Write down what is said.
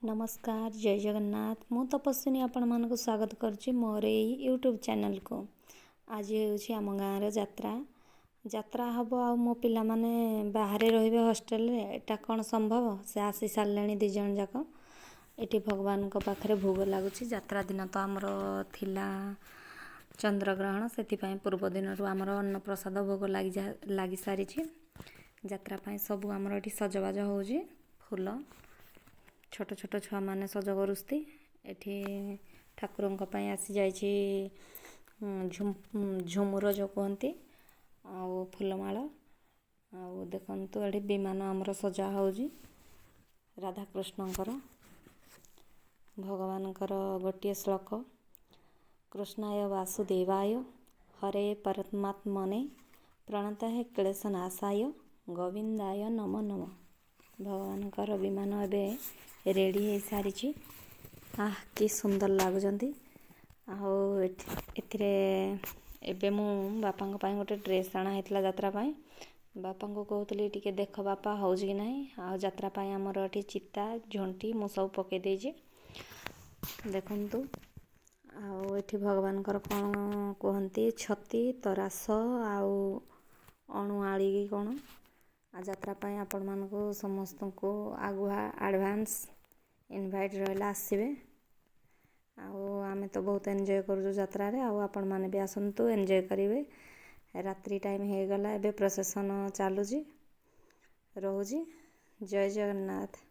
ନମସ୍କାର, ଜୟ ଜଗନ୍ନାଥ। ମୁଁ ତପସ୍ୱିନୀ ଆପଣମାନଙ୍କୁ ସ୍ୱାଗତ କରୁଛି ମୋର ଏଇ ୟୁଟ୍ୟୁବ୍ ଚ୍ୟାନେଲ୍କୁ। ଆଜି ହେଉଛି ଆମ ଗାଁର ଯାତ୍ରା। ଯାତ୍ରା ହେବ ଆଉ ମୋ ପିଲାମାନେ ବାହାରେ ରହିବେ ହଷ୍ଟେଲରେ, ଏଇଟା କ'ଣ ସମ୍ଭବ? ସେ ଆସି ସାରିଲେଣି ଦୁଇ ଜଣ ଯାକ। ଏଠି ଭଗବାନଙ୍କ ପାଖରେ ଭୋଗ ଲାଗୁଛି। ଯାତ୍ରା ଦିନ ତ ଆମର ଥିଲା ଚନ୍ଦ୍ରଗ୍ରହଣ, ସେଥିପାଇଁ ପୂର୍ବ ଦିନରୁ ଆମର ଅନ୍ନପ୍ରସାଦ ଭୋଗ ଲାଗିସାରିଛି। ଯାତ୍ରା ପାଇଁ ସବୁ ଆମର ଏଠି ସଜବାଜ ହେଉଛି। ଫୁଲ ଛୋଟ ଛୋଟ ଛୁଆମାନେ ସଜ କରୁଛନ୍ତି। ଏଠି ଠାକୁରଙ୍କ ପାଇଁ ଆସିଯାଇଛି ଝୁମୁର ଯେଉଁ କୁହନ୍ତି ଆଉ ଫୁଲମାଳ। ଆଉ ଦେଖନ୍ତୁ, ଏଠି ବିମାନ ଆମର ସଜା ହେଉଛି ରାଧାକୃଷ୍ଣଙ୍କର। ଭଗବାନଙ୍କର ଗୋଟିଏ ଶ୍ଲୋକ, କୃଷ୍ଣାୟ ବାସୁଦେବାୟ ହରେ ପରମାତ୍ମନେ ପ୍ରଣତଃ କ୍ଳେଶନାଶାୟ ଗୋବିନ୍ଦାୟ ନମୋ ନମଃ। ଭଗବାନଙ୍କର ବିମାନ ଏବେ ରେଡ଼ି ହେଇସାରିଛି। ଆଃ, କି ସୁନ୍ଦର ଲାଗୁଛନ୍ତି! ଆଉ ଏଠି ଏଥିରେ ଏବେ ମୁଁ ବାପାଙ୍କ ପାଇଁ ଗୋଟେ ଡ୍ରେସ୍ ଅଣା ହେଇଥିଲା ଯାତ୍ରା ପାଇଁ। ବାପାଙ୍କୁ କହୁଥିଲି, ଟିକେ ଦେଖ ବାପା, ହେଉଛି କି ନାହିଁ। ଆଉ ଯାତ୍ରା ପାଇଁ ଆମର ଏଠି ଚିତା, ଝୋଟି ମୁଁ ସବୁ ପକାଇ ଦେଇଛି, ଦେଖନ୍ତୁ। ଆଉ ଏଠି ଭଗବାନଙ୍କର କ'ଣ କୁହନ୍ତି, ଛତି, ତରାସ ଆଉ ଅଣୁଆଳି କ'ଣ। ଆଉ ଯାତ୍ରା ପାଇଁ ଆପଣମାନଙ୍କୁ ସମସ୍ତଙ୍କୁ ଆଗୁଆ ଆଡ଼ଭାନ୍ସ ଇନଭାଇଟ୍ ରହିଲା, ଆସିବେ। ଆଉ ଆମେ ତ ବହୁତ ଏନ୍ଜୟ କରୁଛୁ ଯାତ୍ରାରେ, ଆଉ ଆପଣମାନେ ବି ଆସନ୍ତୁ, ଏନ୍ଜୟ କରିବେ। ରାତ୍ରି ଟାଇମ୍ ହେଇଗଲା, ଏବେ ପ୍ରସେସନ୍ ଚାଲୁଛି। ରହୁଛି, ଜୟ ଜଗନ୍ନାଥ।